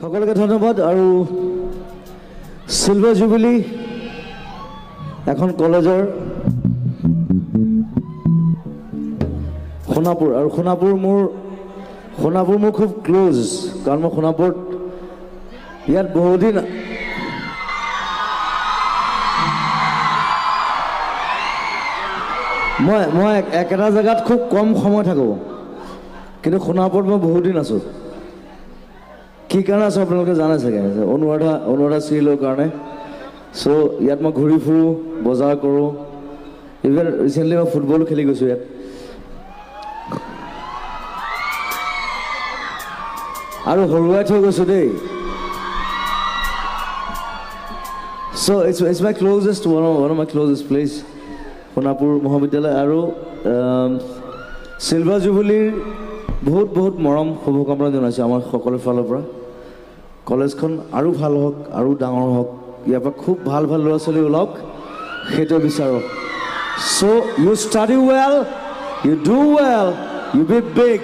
সকলোকে ধন্যবাদ। আৰু চিলভাৰ জুবিলি এখন কলেজৰ সোণাপুৰ, আৰু সোণাপুৰ মোৰ খুব ক্ল'জ, কাৰণ মই সোণাপুৰত ইয়াত বহুদিন মই একেটা জেগাত খুব কম সময় থাকোঁ, কিন্তু সোণাপুৰত মই বহুদিন আছোঁ। কি কাৰণে আছোঁ আপোনালোকে জানে চাগে, অনুৰাধা চিৰিয়েলৰ কাৰণে। চ' ইয়াত মই ঘূৰি ফুৰোঁ, বজাৰ কৰোঁ, ইভেন ৰিচেণ্টলি মই ফুটবলো খেলি গৈছোঁ ইয়াত। আৰু হৰুৱাই থৈ গৈছোঁ দেই। So it's my closest, one of my closest place, Sonapur মহাবিদ্যালয়। আৰু চিলভাৰ জুবিলিৰ বহুত বহুত মৰম শুভকামনা জনাইছোঁ আমাৰ সকলো ফালৰ পৰা। কলেজখন আৰু ভাল হওক, আৰু ডাঙৰ হওক, ইয়াৰ পৰা খুব ভাল ভাল ল'ৰা ছোৱালী ওলাওক, সেইটো বিচাৰোঁ। So you study well, you do well, you be big.